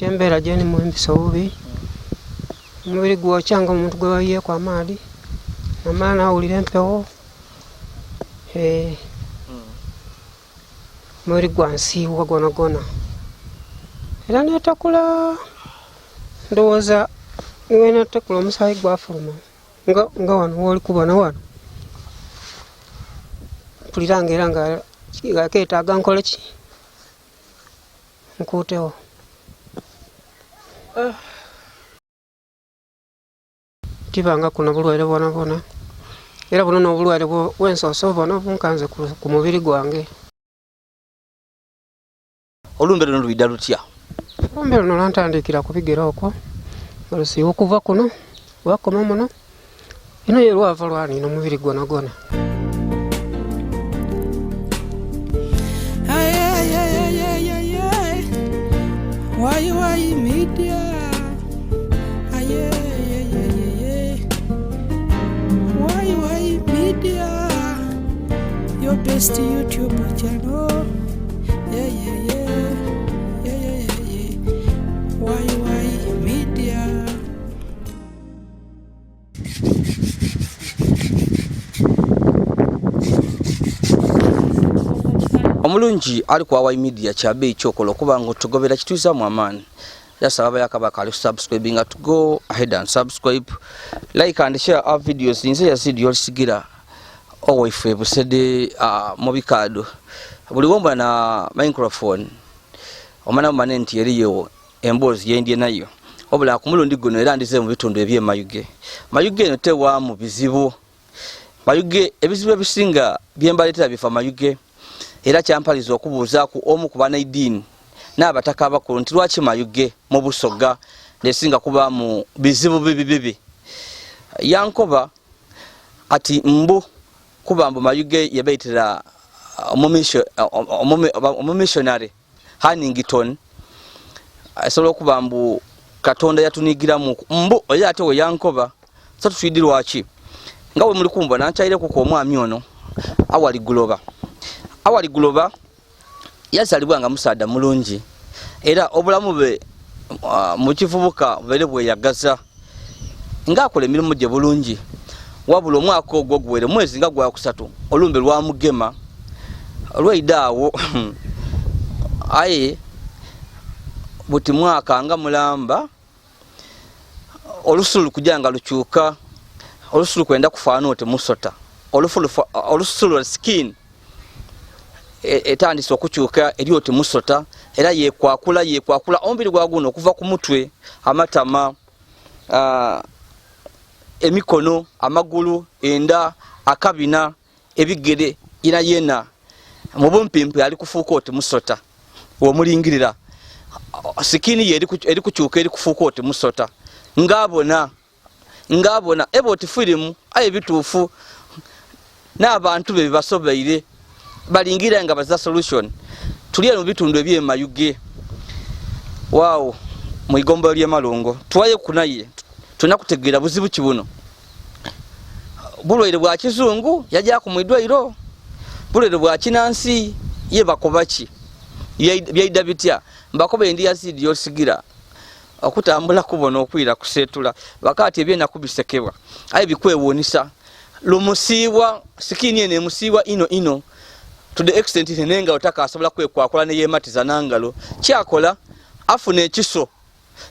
Embeera gyendimu embisa obubi, omubiri gwokya nga omuntu gwebayiyeku amaadhi, namala nawulira empewo, omubiri gwansiiwa gwonagwona. Era netakula, ndowooza niwenatakula omusaayi gwafuluma nga wano woli kubona wano. Mpulira nga era nga ketaaga nkole ki? Nkuutewo. Tibangaku na bulwaire bwonabwona era buno n'obulwaire bwensoose obona obunkanze ku mubiri gwange. Olumbe luno lwidha lutya? Olumbe luno lwantandikira ku bigere okwo nga lusiiwa okuva kuno lwakoma muno eno ye lwava lwanina omubiri gwonagwona. Your best YouTube channel. Yeah, yeah, yeah. Yeah, yeah, yeah, yeah. YY Media. Omulungi ali ku YY Media kyabeeyi kyokola okuba nga otugobera kituizamu amaani. Just ababa yakabaka ali subscribing to go ahead and subscribe, like and share our videos. Nze Yazid Yolisigira owaife Busede mu bikaado buli wombona na microphone omana mumane nti eriyo emboozi yendye nayo wabula ku mulundi guno era ndize mu bitundu eby'e Mayuge. Mayuge eno tewaamu bizibu. Mayuge ebizibu ebisinga byembaleetera bifa Mayuge era kyampaliza okubuuzaaku omu ku banaidiini n'abataka abakulu nti lwaki Mayuge mu Busoga nesinga kubaamu bizibu bibi bibi. Yankoba ati mbu kuba mbu Mayuge yebaitira omumissionary Hannington asobola okuba mbu Katonda yatunigiramu mbu oyo ate we yankoba so tutwidi lwaki nga bwe muli kumbona nkyaireku ku omwami ono awali guloba awali guloba yazalibwa nga musaadha mulungi era obulamu bwe mu kivubuka bubeere bweyagaza nga akola emirimu gye bulungi wabula omwaka ogwo guwere mwezi nga gwakusatu olumbe lwamugema lwaida awo aye buti mwaka nga mulamba olusu lukuja nga lukyuka olusu lukwenda kufaana oti musota olusu lwa skin etandise okukyuka eri oti musota era yekwakula yekwakula omubiri gwa guno okuva ku mutwe amatama emikono amagulu enda akabina ebigere yena yena mu bumpimpi ali kufuuka oti musota womulingirira sikini ye eri kukyuka eri kufuuka oti musota ng'abona ng'abona eba oti firimu aye bituufu n'abantu be bibasobeire balingira nga baza solution tuli eno mu bitundu eby'e Mayuge waawo mu igombo ly'e Malongo tuwaye kunaye tulina kutegeera buzibu ki buno bulwaire bwa kizungu yajaku mu idwairo bulwaire bwa kinansi ye bakoba ki byaida bitya mbakoba endi Yazidi yosigira okutambula kubona okwira kusetula bakati ebyenaku bisekebwa aye bikwewuunisa lumusiibwa sikini eno emusiibwa ino ino to the extent nti nengalo takasobola kwekwakula neyematiza nangalo kyakola afuna ekiso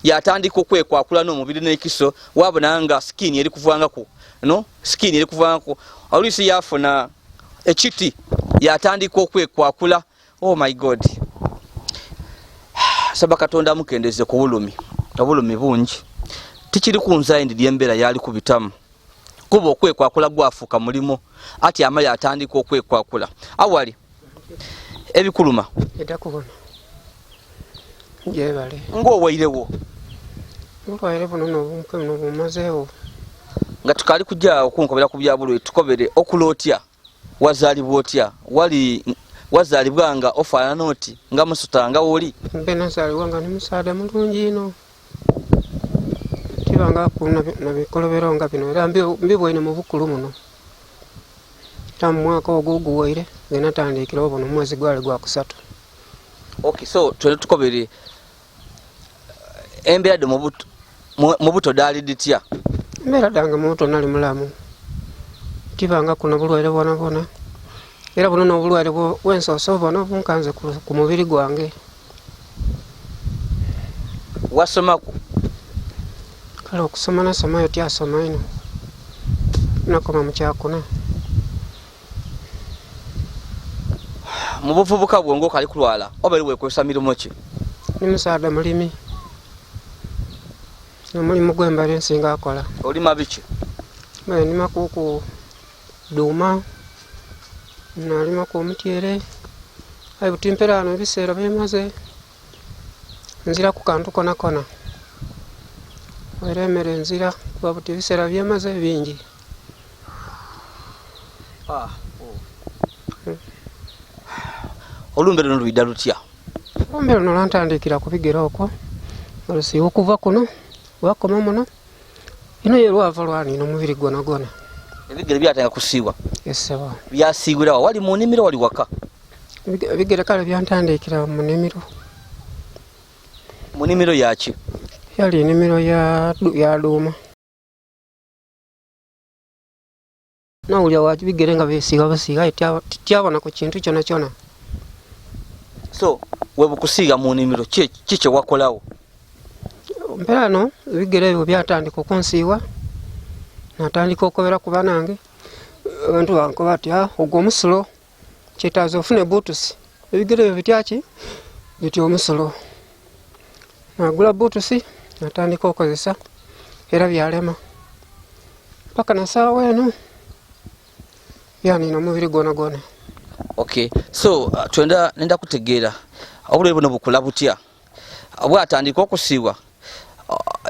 yatandika okwekwakula n'omubiri n'ekiso wabona nga sikini eri kuvangaku no sikini eri kuvangaku oluisi yafuna ekiti yatandika okwekwakula oh my god saba Katonda amukendeze ku bulumi obulumi bungi tikiri kunzaye ndi lyembeera yali kubitamu kuba okwekwakula gwafuuka mulimu ati ama yatandika okwekwakula awali ebikuluma Gyebale. Ng'owairewo. Obulwaire buno n'obumpe buno bumazeewo. Nga tukaali kujja okunkobera ku bya bulwaire tukobere okula otya? Wazaalibwa otya? Wali wazaalibwa nga ofaanana oti nga musota nga woli? Mbe nazaalibwa nga ndi musaadha mulungi inho. Tibangaku na bikolobero nga bino era mbibweine mu bukulu muno. Era mu mwaka ogwo oguwaire nze natandikira obona omwezi gwali gwa kusatu. Okay, so twende tukobere. Embeera dhe mu buto dhaali dhitya? Embeera dhange mu buto nali mulamu, tibangaku na bulwaire bwonabwona. Era buno n'obulwaire bwensoose obona obunkanze ku mubiri gwange. Wasomaku? Kale okusoma nasoma aye tyasoma inho, nakoma mu kyakuna. Mu buvubuka bwo nga okali kulwala, obaire wekozesa mirimo ki? Ndi musaadha mulimi, n'omulimu gwembaire nsinga kola. Olima biki? Mbaire ndimakuku dhuuma, nalimaku omutyere, aye buti mperaano ebiseera byemaze nziraku kantu konakona. Era emere nzira kuba buti ebiseera byemaze bingi. Olumbe luno lwidha lutya? Olumbe luno lwantandikira ku bigere okwo, olusi okuva kuno lwakoma muno, ino ye lwava lwanina omubiri gwonagwona. Ebigere byatandika kusiiwa? Esebo. Byasiiwira wa? Wali mu nimiro wali waka? Ebigere kale byantandikira mu nimiro. Mu nimiro yaki? Yali nimiro ya dhuuma. Nawulira wa bigere nga bisiiga busiiga aye tyabona ku kintu kyonakyona. So webukusiiga mu nimiro ki kyewakolawo? Mperaano ebigere ebyo byatandika okunsiiwa, natandika okobera ku banange, abantu bankoba bati ogwo omusulo, kyetaaza ofune buutusi. Ebigere ebyo bitya ki? Bitya omusulo. Nagula buutusi natandika okozesa era byalema. Paka na saawa eno byanina omubiri gwonagwona. Okay, so twenda nenda kutegeera obulwaire buno bukula butya? Bwatandika okusiiwa,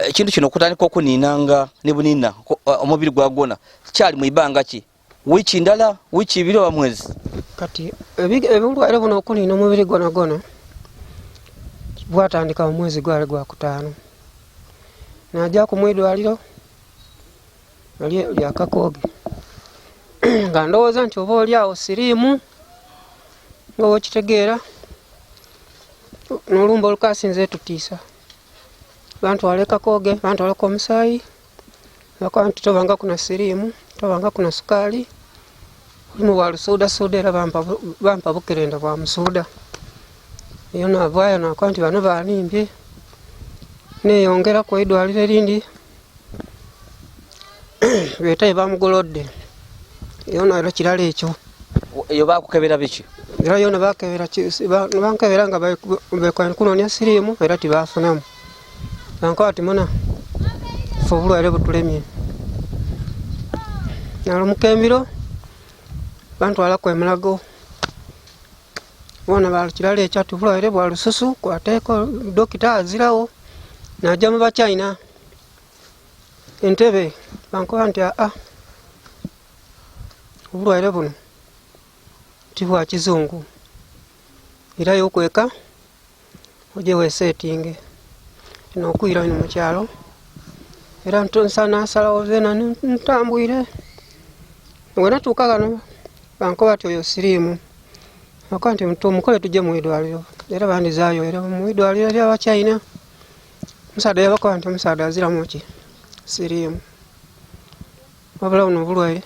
ekintu kino okutandika okuninanga ni bunina omubiri gwagwona kyali mu ibanga ki? Wiiki ndala, wiiki ibiri oba mwezi? Kati obulwaire buno okunina omubiri gwonagwona bwatandika mu mwezi gwali gwa kutaanu. Najaku mwidwaliro lya Kakooge nga ndowooza nti oba oli awo siriimu nga bwokitegeera n'olumbe olukasinze tutiisa. Bantwala e Kakooge bantwalaku omusaayi, bakoba nti tobangaku na siriimu, tobangaku na sukaali, olimu bwa lusuudasuuda era bampa bukerenda bwa musuuda. Eyo navaayo nakoba nti bano banimbye, neyongeraku eidwaliro erindi beetayo bamugolodde, yona era kirala ekyo. Eyo bakukebera biki? Era yona bankebera nga bali kunoonia siriimu era tibafunamu. Bankoba ati muna ffe obulwaire butulemye. Nalumuka embiro bantwalaku e Mulago, bona ba kirala ekyo ati obulwaire bwa lususu kwateeko dokita azirawo. Naja mu Bachina Entebbe bankoba nti aa obulwaire buno ti bwa kizungu, irayo okweka oje wesetinge. N'okwira ino mu kyalo era nasalawo zeena ntambwire. Bwenatuuka ghano bankoba ati oyo siriimu, bankoba nti tumukole tuje mwidwaliro era bandhizaayo era mwidwaliro ery'Abachina. Omusaadha yabakoba nti omusaadha aziramu ki? Siriimu. Wabula buno obulwaire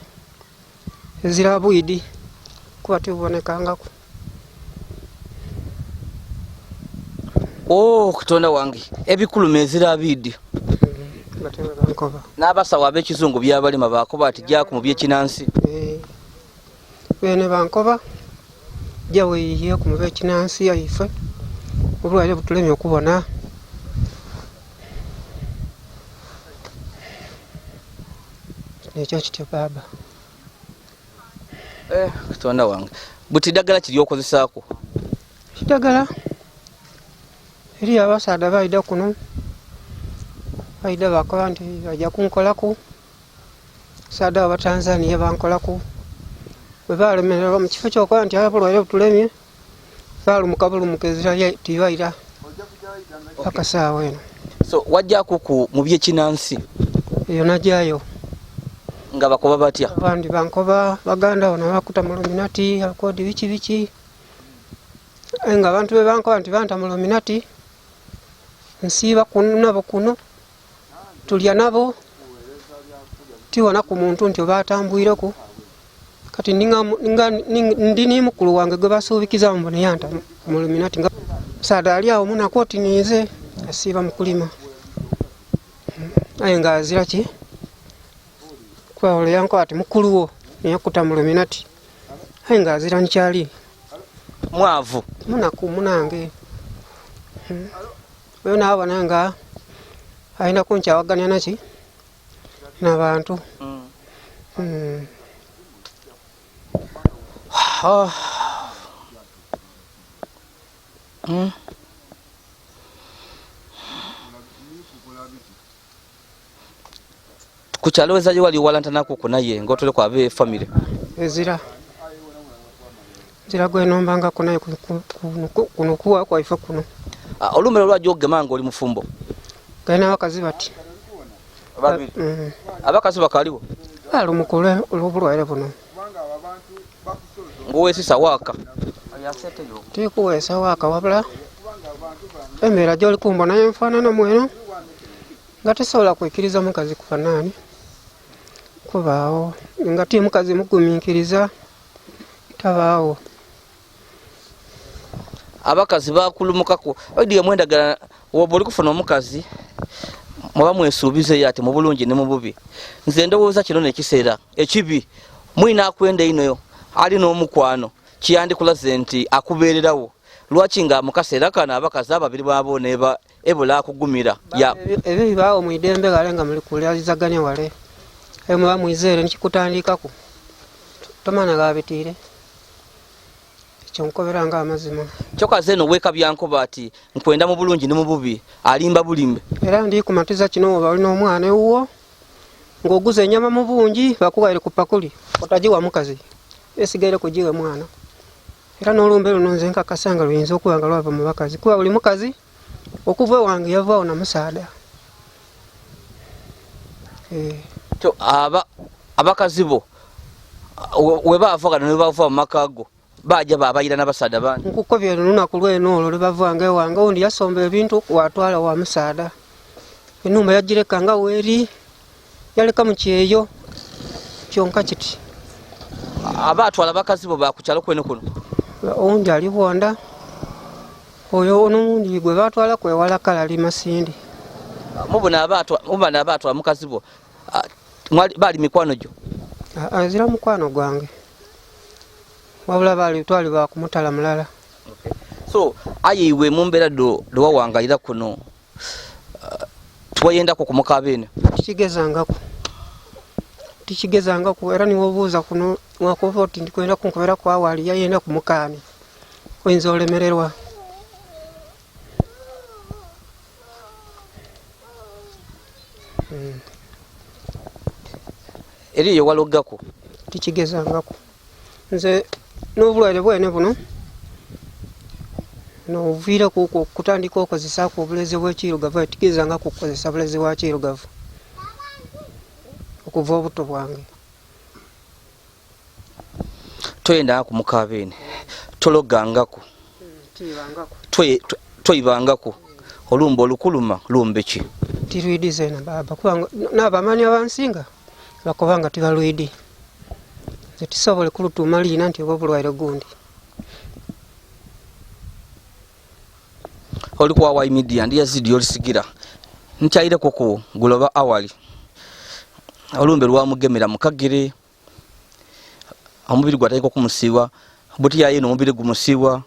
ezira bwidi kuba tibubonekangaku. Oh Katonda wange, ebikuluma ezira biidi. Batyo bwe bankoba. N'abasawo ab'ekizungu byabalema baakoba ati gyaku mu by'ekinansi. Beene bankoba ja weeyiyeeku mu b'ekinansi yaife, obulwaire butulemye okubona. Nekyo kityo baaba. Katonda wange, buti idagala ki ly'okozesaaku? Eidagala eriyo abasaadha baidha kuno, baidha bakoba nti baja kunkolaku. Abasaadha abo Abatanzania bankolaku, bwe balemererwa mu kifo ky'okuba nti obulwaire butulemye, balumuka bulumuke ezira tibaira paka saawa eno. So wajjaku ku mu by'ekinansi? Eyo najayo. Nga bakoba batya? Abandi bankoba baganda bano bakuta mu Luminati, akodi biki biki. Aye nga abantu be bankoba nti banta mu Luminati, Nsiiba nabo kuno, tulya nabo, tibonaku muntu nti oba atambwireku. Kati ndi ni mukulu wange gwe basuubikiza mbu neyanta mu Illuminati nga musaadha ali awo munaku oti ninze asiiba mu kulima. Aye nga azira ki kuba ole yankoba ati mukulu wo neyakuta mu Illuminati aye nga azira nkyali mwavu munaku munange. Oyo naabona nga alina kunkyawagania naki n'abantu. Ku kyalo wezayo wali walantanaku naye ng'otoleku abe famire? Ezira nzira gwenombangako naye kuno kuwa kwaife kuno. Olumero lwajja okugema nga oli mufumbo? Galina abakazi bati babiri. Abakazi bakaliwo? Balumuka olw'obulwaire buno. Ng'owesisa waaka? Tikuweesa waaka, wabula embeera gy'oli kumbona enfaananamu eno nga tesobola kwikiriza mukazi kuba naani kubaawo, nga ti mukazi mugumiikiriza tabaawo. Abakazi bakulumukaku oidiye mwendagala woba oli kufuna omukazi mwaba mwesuubizeyo ati mu bulungi ne mu bubi. Nze ndowooza kino n'ekiseera ekibi mwina akwenda ino ali n'omukwano kiyandikulaze nti akubeererawo. Lwaki nga mu kaseera kano abakazi ababiri babo neba ebula akugumira? Ebyo bibaawo mu idembe ghale nga muli kulazaganya wale, aye muba mwizeere nikikutandikaku tomanya ghabitiire. Ekyo nkobera nga amazima. Kyokka zeno weeka byankoba ati nkwenda mu bulungi ne mu bubi, alimba bulimbe. Era ndi kumatiza kino, oba olina omwana ewuwo ng'oguza enyama mu bungi bakuwaire ku pakuli, otagiwa mukazi, esigaire kugiwe mwana. Era n'olumbe luno nze nkakasa nga luyinza okuba nga lwava mu bakazi, kuba buli mukazi okuva ewange yavaawo na musaadha. Kyo abakazi bo webaava gano ne bava mu maka go baja babayira n'abasaadha bandi? Nkukobye lunaku lwene olwo lwebavanga ewange, owundi yasomba ebintu watwala wa musaadha, enhumba yagireka nga weeri, yaleka mu kyeyo kyonka kiti. Abatwala abakazi bo bakukyalo kwene kuno? Owundi ali Bwonda, oyo n'owundi gwe batwala kwewala kale ali Masindi. Mubona abatwala mukazi bo bali mikwano gyo? Azira mukwano gwange, wabula bali twali bakumutala mulala. So aye iwe mu mbeera dhowawangalira kuno tiwayendako kumukaaba eno? Tikigezangaku, era niwobuuza kuno wakuba oti ndikwenda kunkobera kwawali yayenda kumukaani oyinza olemererwa. Eriyo walogaku? Tikigezangaku nze n'obulwaire bwene buno noviireku okutandika okukozesaaku obulezi bw'ekirugavu, tigezangaku kukozesa bulezi bwa kirugavu okuva obuto bwange. Toyendanga kumukaaba ene, tologangaku, toibangaku, olumbe olukuluma lumbe ki? Tirwidi zena baba, kubanga n'abamanyi abansinga bakoba nga tibalwidi. Nze tisobola kulutuuma liina nti oba obulwaire gundi. Oli ku Awai Media, ndi Yazidi olisigira nkyaireku ku guloba awali olumbe lwamugemera mukagere, omubiri gwatandika okumusiiwa buti yayeno omubiri gumusiiwa,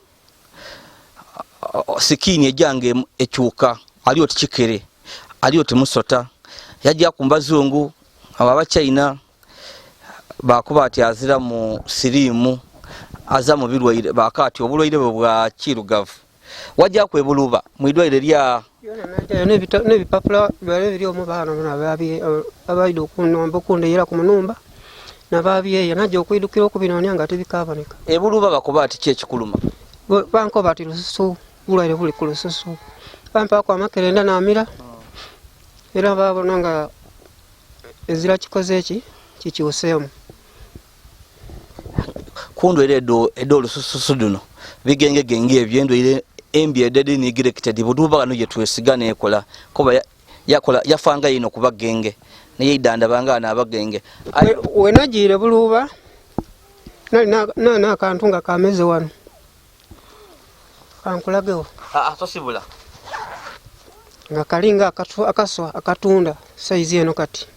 sikiini ejange ekyuka ali oti kikere, ali oti musota. Yajja ku mbazungu abo abachina bakuba ati azira mu siriimu, aza mu birwaire, baka ati obulwaire bwe bwa kirugavu. Wajja kwebuluba mu idwaire lya n'ebipapula byali biri omu baana abaida okunomba okundeyera ku munumba nababyeya, najja okwidukira okubinoonia nga tibikaboneka. Ebuluba bakuba ati ki ekikuluma? Bankoba ati lususu, bulwaire buli ku lususu. Bampaku amakerenda namira, era babona nga ezira kikoze eki kikyuseemu. Ku ndwaire ed'olusususu duno bigengegenge ebyo endwaire Embi ededi neglected buduba ghano ye twesiga n'ekola kuba yakola yafanga ino ku bagenge naye eidandabanga ghano abagenge. We najiire buluuba nali nana akantu nga kameze wano kankulagewo. Aa tosibula. Nga kalinga akaswa akatunda saizi eno kati.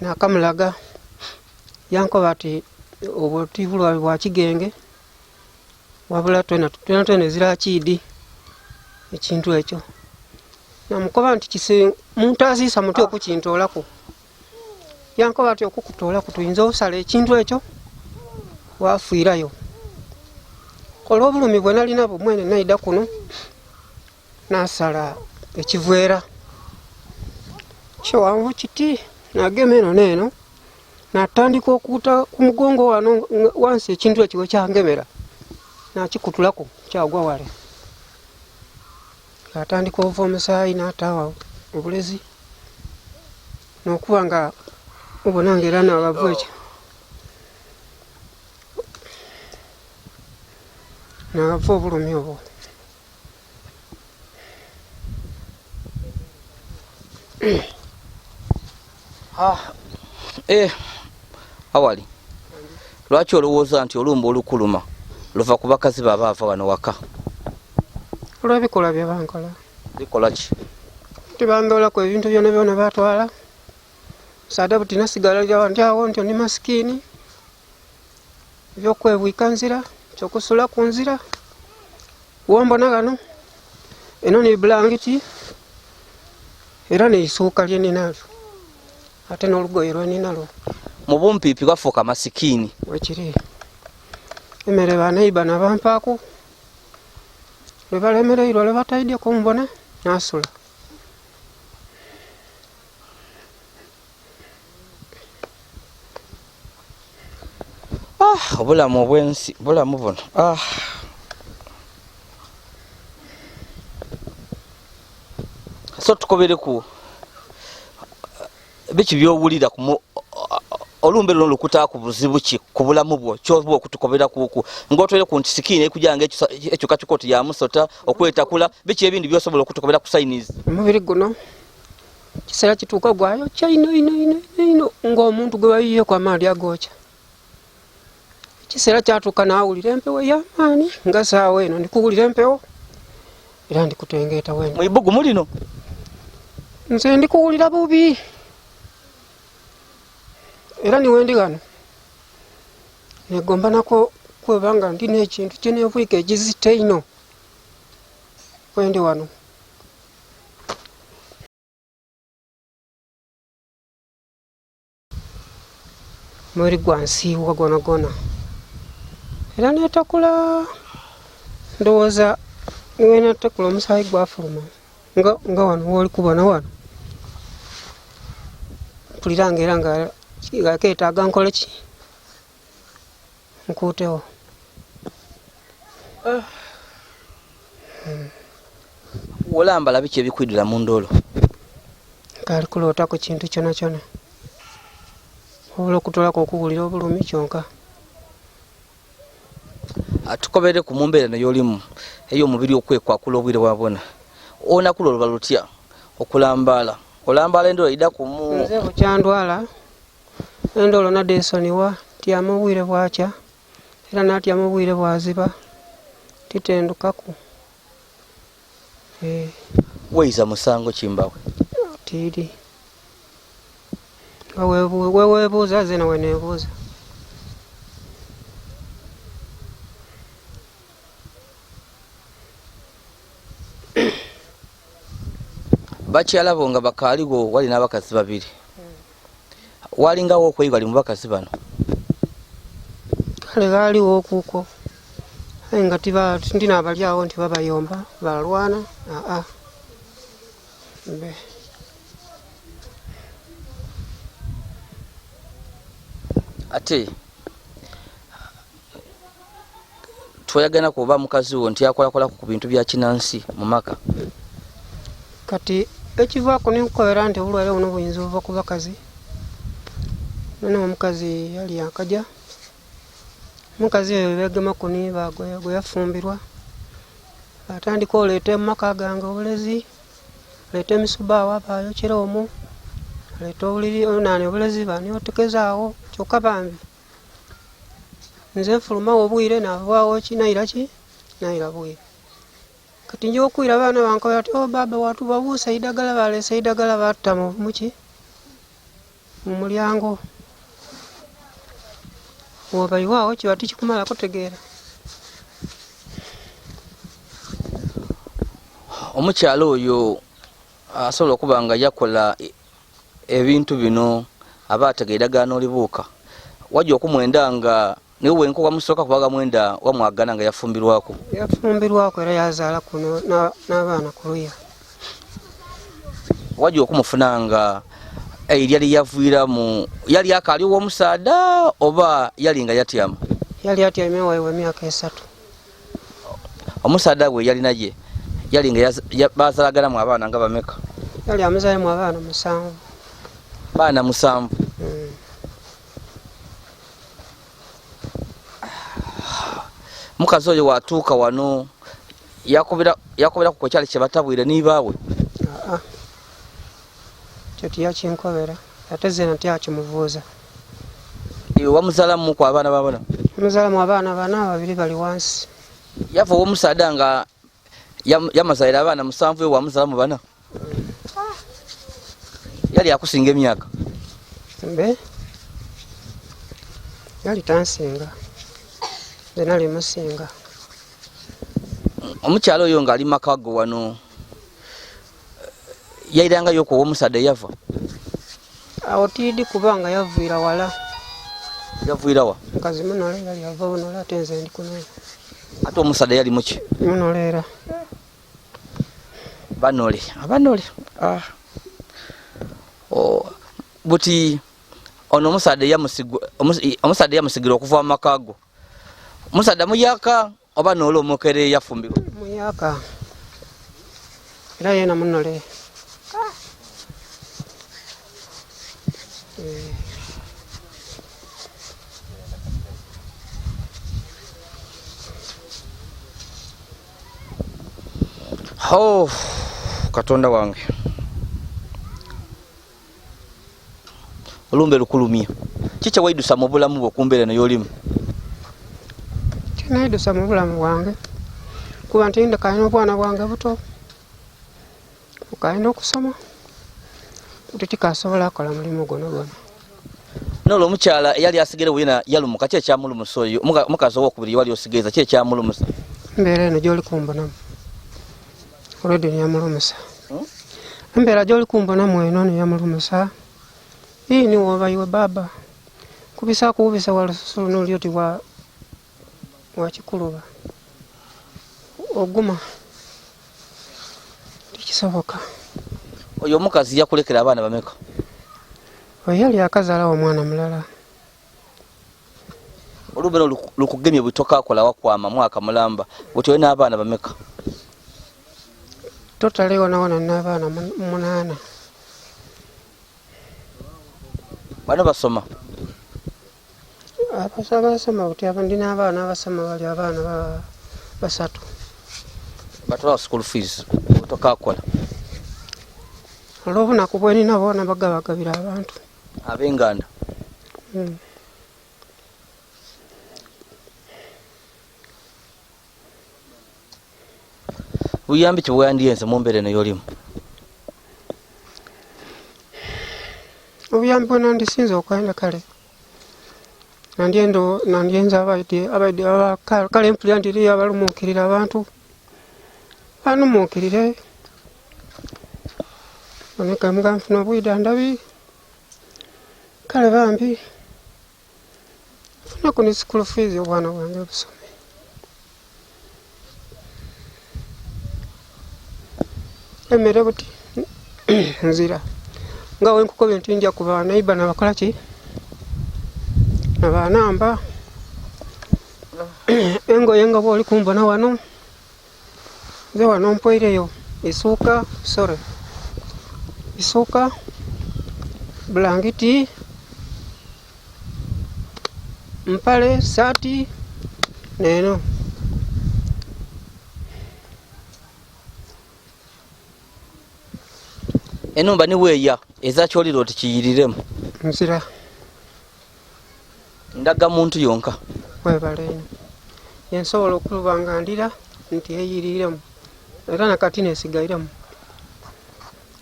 Nakamulaga yankoba ati obwo ti bulwaire bwa kigenge wabula twena twena ezira kiidi ekintu ekyo. Namukoba nti kise muntaasisa muti okukintoolaku. Yankoba ati okukutoolaku tuyinza osala ekintu ekyo wafiirayo. Olw'obulumi bwe nalina mwene naida kuno nasala ekiveera kiwanvu kiti nagema eno n'eno natandika okuta ku mugongo wano wansi ekintu ekyo wekyangemera nakikutulaku kyagwa wale. Atandika ova omusaayi n'ataawa obulezi n'okuba nga obona nga era nagavu ekyo nagava obulumi obwo. Awali lwaki olowooza nti olumba olukuluma luva ku bakazi baba ava wano waka? Olw'ebikolwa bye bankola. Bikola ki? Tibandolaku ebintu byona byona batwala. Musaadha buti nasigala ndi awo ntyo ndi masikini. Ebyokwebwika nzira, ekyokusulaku nzira. Wombona ghano eno ni bulangiti era n'eisuuka lye ninalyo ate n'olugoye lwe ninalwo. Mu bumpiipi bafuuka masikini. Bwekiri. Emmere baneiba nabampaaku, lwe balemereirwa lwe bataidye kumbona nasula. Obulamu obw'ensi bulamu buno. So tukobereku biki by'owulira olumbe luno lukutaaku buzibu ki ku bulamu bwo kyoba okutukobera kuku ng'otwere ku nti sikiini ekujanga ekyukakyuka oti ya musota okwetakula biki ebindi by'osobola okutukobera ku sayinizi? Omubiri guno kiseera kituuka gwayokya ino ino ino ino ng'omuntu gwe bayiyeeku amaadhi agookya. Ekiseera kyatuuka naawulira empewo ey'amaani nga saawa eno ndi kuwulira empewo era ndi kutengeeta wendi. Mu ibugumu lino? Nze ndi kuwulira bubi era ni wendi ghano negomba nako kweba nga ndi n'ekintu kye neebwika ekizito einho wendi wano. Omubiri gwansiiwa gwonagwona era netakula ndowooza niwenatakula omusaayi gwafuluma nga wano woli kubona wano mpulira nga era nga keetaaga nkole ki nkuutewo. Wolambala biki ebikwidira mu ndoolo? Nkaali kulootaku kintu kyonakyona wabula okutolaku okuwulira obulumi kyonka. Tukobereku mu mbeera eno y'olimu ey'omubiri okwekwakula obwire bwabona olunaku lwo luba lutya okulambaala? Olambaala endoolo eida kumu? Nze bukyandwala endoolo nadhesoniwa ntyama obwire bwakya era natyama obwire bwaziba titendukaku. Weiza musango kimbawe? Tiidi. Nga wewebuuza zena wenebuuza. Bakyala bo nga bakaaligho wali n'abakazi babiri. Walingawo okweighali mu bakazi bano? Kale ghaligho okuko aye nga ndi n'abali agho nti babayomba balwana aa mbe. Ate tweyaganaku oba mukazi wo nti akolakolaku ku bintu bya kinansi mu maka? Kati ekivaaku nenkukobera nti obulwaire buno buyinza ova ku bakazi. Nona omukazi yali akaja, omukazi oyo begemaku ni ba gwe yafumbirwa. Batandika oleeta mu maka gange obulezi, oleeta emisubbaawa baayokera omwo, aleeta obuliri nani obulezi baniotekezaawo kyokka bambi nze nfulumawo obwire navaawo ki naira ki naira bwire. Kati nja okwira abaana bankoba ati oh baba watubabuusa eidagala baleese eidagala batuta muki mu mulyango. Bw'obaiwaawo kiba tikikumala kutegeera. Omukyala oyo asobola okuba nga yakola ebintu bino aba ategeera eddagala n'olibuuka. Wajja okumwenda nga niwe wenka wamusooka kubaga mwenda wamwagana nga yafumbirwako. Yafumbirwako era yazaalaku n'abaana ku luya. Wajja okumufuna nga eirya lyeyaviiramu yali akaali ow'omusaadha oba yali nga yatyama? Yali atyaime waibwe emyaka 3. Omusaadha we yali naye yali nga bazalaganamu abaana nga bameka? Yali amuzaalemu abaana 7. Baana 7? Mukazi oyo watuuka wano yakoberaku ku kyali kyebatabwire n'ibaawe? Aa, ekyo tiyakinkobera ate zena tyakimubuuza. Iwe wamuzaalamuku abaana babona? Namuzaalamu abaana 4, 2 bali wansi. Yava ow'omusaadha nga yamazaalira abaana 7 iwe wamuzaalamu 4? Yali akusinga emyaka? Mbe yali tansinga, nze nali musinga. Omukyala oyo nga ali maka go wano yairangayo ku ow'omusaadha eyava? Awo tiidi kubanga yaviira wala. Yaviira wa? Mukazi munole yali ava bunole ate nze ndi kuno. Ate omusaadha yali muki? Munole era. Banole, abanole. Buti ono omusaadha eyamusigira okuva mu maka go. Omusaadha muyaka oba n'ole omukere yafumbirwa? Muyaka. Era yena munole. Oh, Katonda wange. Olumbe lukulumye. Kiki waidusa mu bulamu bwo kumbeera eno y'olimu? Kinaidusa mu bulamu bwange kuba nti ndekaine obwana bwange buto bukalina okusoma nti tikasobola kukola mulimu gwono gwono. Nolwo omukyala eyali asigere wena yalumuka, ki ekyamulumusa oyo? Omukazi owokubiri wali osigeza, ki ekyamulumusa? Embeera eno gy'oli kumbonamu olwedde neyamulumusa. Embeera gy'oli kumbonamu eno neyamulumusa. Ii niwe oba iwe baba kubisa kuwubisa wa lususu luno oli oti wa kikuluba oguma tikisoboka. Oyo omukazi yakulekera abaana bameka? Oyo yali akazaalawo omwana mulala. Olumbe lukugemye bwitokakola wakwama mwaka mulamba buti olina abaana bameka? Totale wonawona n'abaana 8. Bano basoma? Abasoma buti ndi n'abaana abasoma bali abaana 3. Batwala school fees tokakola? Olw'obunaku bwenina boona bagabagabira abantu. Ab'enganda? Buyambi ki bwewandiyenze mu mbeera eno y'olimu? Obuyambi bwe nandisinze okwenda kale nandyenze abaidi kale mpulira nti eriyo abalumuukirira abantu banumuukirire boneka nga nfuna obwidhandabi kale bambi nfunaku ni school fees obwana bwange busome. Emmere buti nzira nga wenkukoba nti nja kuba neighbor nabakola ki nabanamba engoye nga bwoli kumbona wano nze wano mpoireyo isuuka sorry isuuka bulangiti mpale saati neno. Enhumba ni bweya eza kyolira oti kiyiriremu. Nzira. Ndaga muntu yonka. Webale inho. Yensobola okuba nga ndira nti eyiriremu era nakati nesigairemu.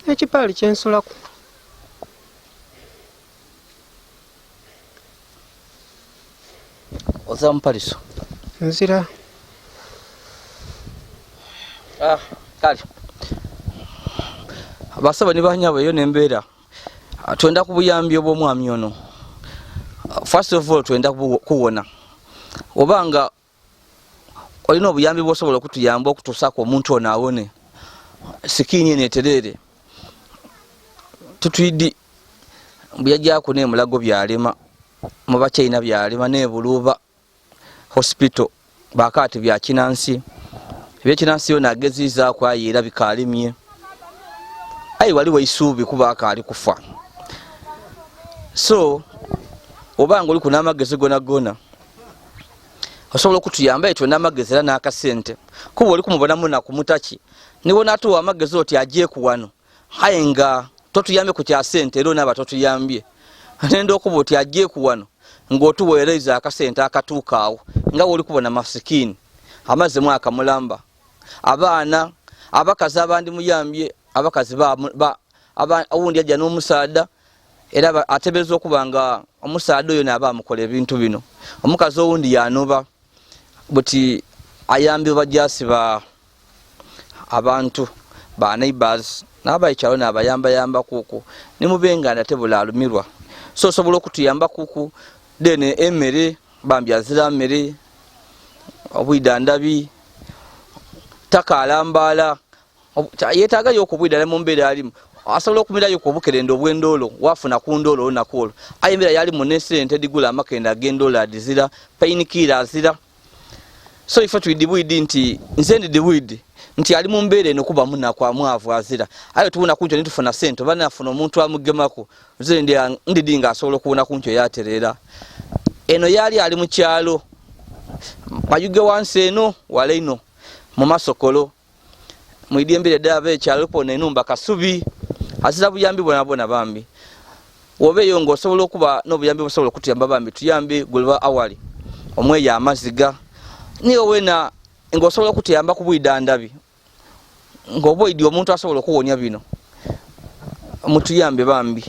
Ekipaali kyensulaku. Oza mupaliso? Nzira. Ah, kale basaba ni banyabo eyo nembeera twenda ku buyambi obw'omwami ono. First of all, twenda kuwona oba nga olina obuyambi bwosobola okutuyamba okutuusaku omuntu ono awone sikiini eno etereere. Tutwidi bweyajjaku nemulago byalema, mubachina byalema, nebuluuba hospital bakaati bya kinansi, ebyekinansi yona agezizaku aye era bikalimye, aye waliwo eisuubi kuba akaali kufa. So oba nga oliku n'amagezi gona gona osobola okutuyamba etwe n'amagezi era n'akasente, kuba oli kumubona munaku mutaki niwe natuwa amagezi oti ajeku wano, aye nga totuyambye ku kya sente era onaaba totuyambye. Nenda okuba oti ajeku wano ng'otuweereza akasente akatuuka awo nga woli kubona masikini amaze mwaka mulamba, abaana abakazi abandi muyambye abakazi owundi ajja n'omusaadha era atebereza okuba nga omusaadha oyo naaba amukola ebintu bino. Omukazi owundi yanoba buti ayambibwa bajasi ba abantu ba neighbors n'abaikyalo nabayambayamba kuku nimubenganda tebula alumirwa. So osobola okutuyamba kuku then emmere bambi azira mmere, obwidandabi takalambaala yetagayo okubwidala mu mbeera alimu, asobola okumirayo ku obukerenda obw'endoolo wafuna ku ndoolo olunaku olwo, aye embeera yalimu n'esente edhigula amakenda ag'endoolo adizira, painkiller azira. So ife twidi bwidi nti nze ndidi bwidi nti ali mu mbeera eno kuba munaku amwavu azira, aye tubona kunkyo nitufuna sente oba nafuna omuntu amugemaku, nze ndidi nga asobola okuwona kunkyo yatereera. Eno yali ali mu kyalo mayuge wansi eno wala ino mu masokolo mwidi embeera edaba ekyalo kubona enumba kasubi azira buyambi bwona bwona. Bambi woba eyo nga osobola okuba n'obuyambi busobola okutuyamba, bambi tuyambe gulba awali omweyo amaziga niwe wena nga osobola okutuyamba ku bwidandabi ng'oba oidi omuntu asobola okuwonya bino, mutuyambe bambi.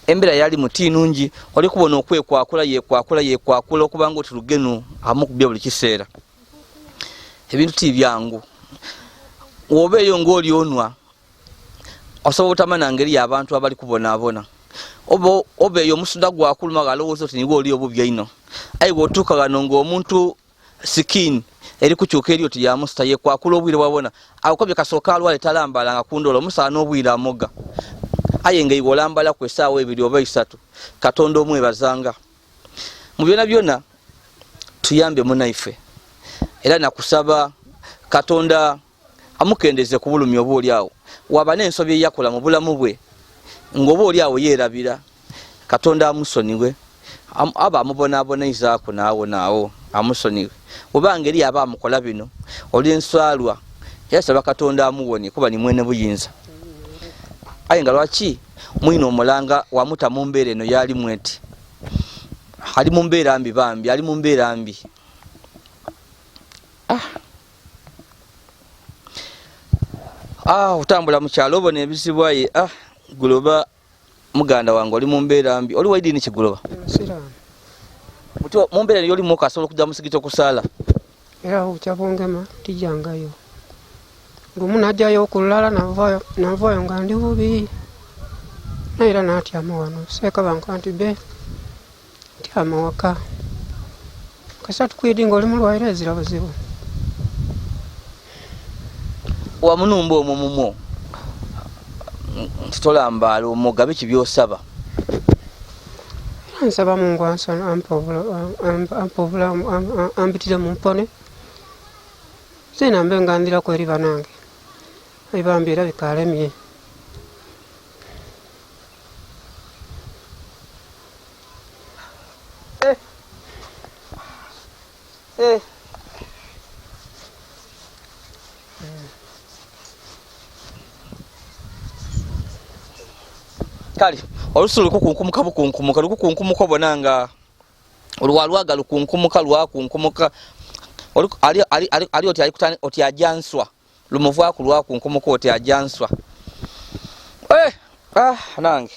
Embeera yali muti nungi, oli kubona okwekwakula yekwakula yekwakula okubanga oti lugenu amukubye buli kiseera. Ebintu ti byangu, woba eyo ng'oli onwa osobola obutamanya ngeri y'abantu abali kubonaabona, oba eyo omusuda gwakuluma galowooza oti niwe oli obubi einho, aye bw'otuuka ghano ng'omuntu sikini eri kukyuka eri oti yamusita yekwakula obwire bwabona akobye kasooka alwale talambalanga ku ndoolo omusaana n'obwire amoga, aye nga iwe olambalaku esaawa ebiri oba isatu. Katonda omwebazanga mu byona byona. Tuyambe munaife era nakusaba Katonda amukendeze ku bulumi oba oli awo waba n'ensobi eyakola mu bulamu bwe ng'oba oli awo yeerabira, Katonda amusoniwe aba amubonaboneizaku naawo naawo amusoniwe obanga eri aba amukola bino olw'enswalwa, yasaba Katonda amuwonie kuba ni mwene buyinza. Aye nga lwaki mwine omulanga wamuta mu mbeera eno yalimu eti ali mu mbeera mbi, bambi ali mu mbeera mbi. Otambula mu kyalo obona ebizibu, aye guloba muganda wange oli mu mbeera mbi. Oli waidini kiguloba muti mu mbeera eno yolimu okasobola okujja musigiti okusaala? Era obukya bungema tijangayo, lumu najjayo okulala navayo nga ndi bubi, naye era natyama wano seeka banka nti be tyama waka kasita tukwidi nga oli mulwaire ezira buzibu. Wamunumba omwo mumwo nti tolambaala omugabe ki byosaba? Era nsaba Mungu ampe obulamu ambitire mumpone zeena mbe nga ndhiraku eri banange, aye bambi era bikalemye. Kale olusu lukukunkumuka bukunkumuka lukukunkumuka obona nga olwalwaga lukunkumuka lwakunkumuka ali oti oti ajanswa lumuvaaku lwakunkumuka oti ajanswa. Nange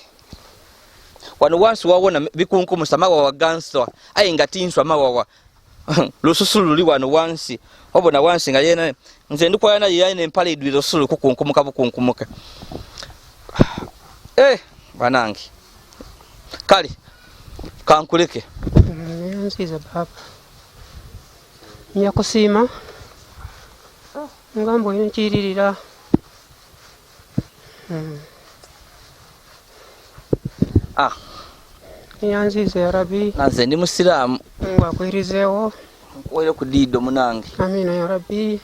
wano wansi wawona bikunkumusa mawawa ganswa aye nga tinswa mawawa lususu luli wano wansi obona wansi nga yena nze ndikwaya naye yayina empale idwire olususu lukukunkumuka bukunkumuka. Banange kale kankuleke. Nziza baba nja kusiima nga mbwine nkiririra. Nyanziza ya Rabbi. Nanze ndi musiraamu. Mungu akwirizeewo. Nkuwaire ku diido munange. Amina ya Rabbi.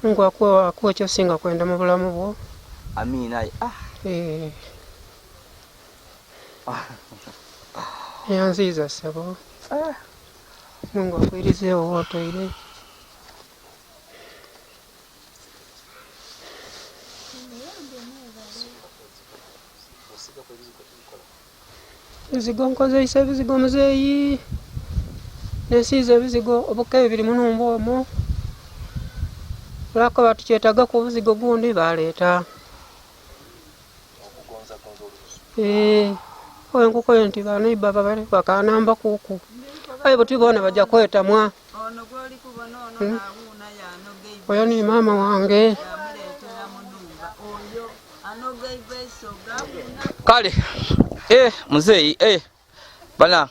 Mungu akuwe kyosinga kwenda mu bulamu bwo. Amina. Nyanziza ssebo. Mungu akwirizeewo wotoire. Ebizigo nkozeisa ebizigo muzeeyi. Nesiize ebizigo obukebe biri munumba omwo. Lwako batukyetagaku obuzigo gundi baleeta. Enkuko nti baneiba babale bakanamba kuku. Aye buti bona bajja kwetamwa. Oyo ni maama wange. Kale muzeeyi bana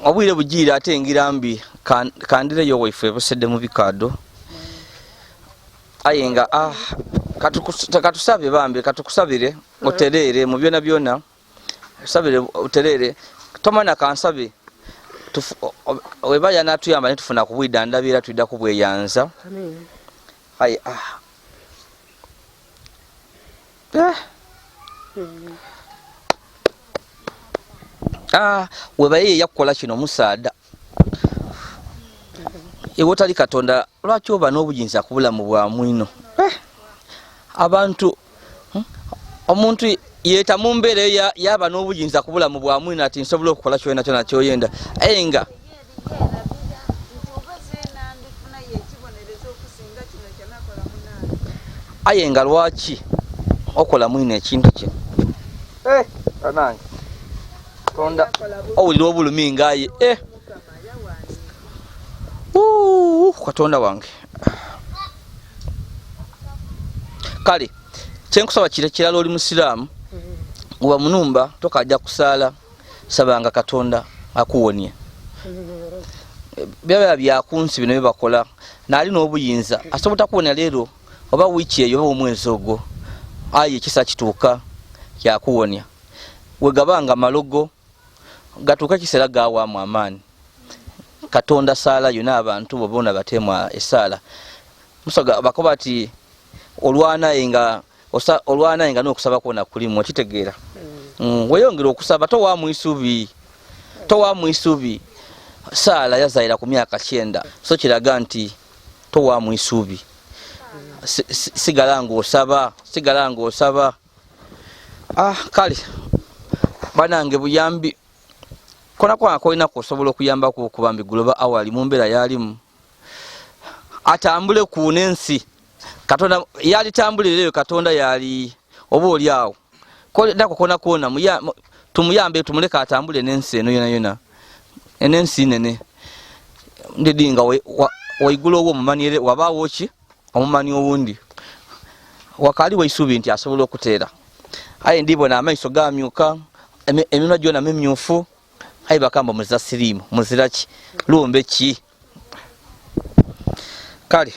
obwire bujiira ate engira mbi kandireyo waife busedde mu bikaado. Aye nga katusabe bambi katukusabire otereere mu byona byona. Sabire otereere tomanya kansabe weba yanatuyamba ne tufuna ku bwidandabira twidda ku bweyanza. Aye webaye yakukola kino musaada iwe otali Katonda lwaki oba n'obuyinza ku bulamu bwa mwino? Abantu omuntu yeeta mu mbeera yaba n'obuyinza ku bulamu bwa mwino ati nsobola okukola kyona kyona kyoyenda aye nga lwaki okola mwino ekintu kino? Banange Katonda owulira obulumi ngaye Katonda wange. Kale kyenkusaba kire kirala oli musiraamu oba munumba tokajja kusaala sabanga Katonda akuwonie. Byaba byakunsi bino byebakola naali n'obuyinza asobola takuwonya leero oba wiiki eyo oba omwezi ogwo aye ekisa kituuka kyakuwonya. Wegabanga malogo gatuuka ekiseera gawaamu amaani. Katonda saala yo n'abantu bo bona bateemu esaala. Musoga bakoba ati olwanaye nga n'okusaba kwona kulimu okitegeera. Weyongera okusaba towaamu isubi. Towaamu isubi. Saala yazaira ku myaka 90 so kiraga nti towaamu isubi. Sigala ng'osaba, sigala ng'osaba. Kale banange buyambi kona kwana kolina kusobola okuyambako okubambi guloba awali mu mbeera yalimu atambule ku n'ensi Katonda yalitambulira eyo Katonda yali oba oli awo nako kona kona tumuyambe tumuleke atambule n'ensi eno yona yona enensi nene ndidi nga waigula owo omumanyire wabaawo ki omumanyi owundi wakali waisubi nti asobola okuteera aye ndibona amaiso gamyuka eminwa gyona mimyufu aye bakamba muzira siriimu muzira ki lumbe ki. Kale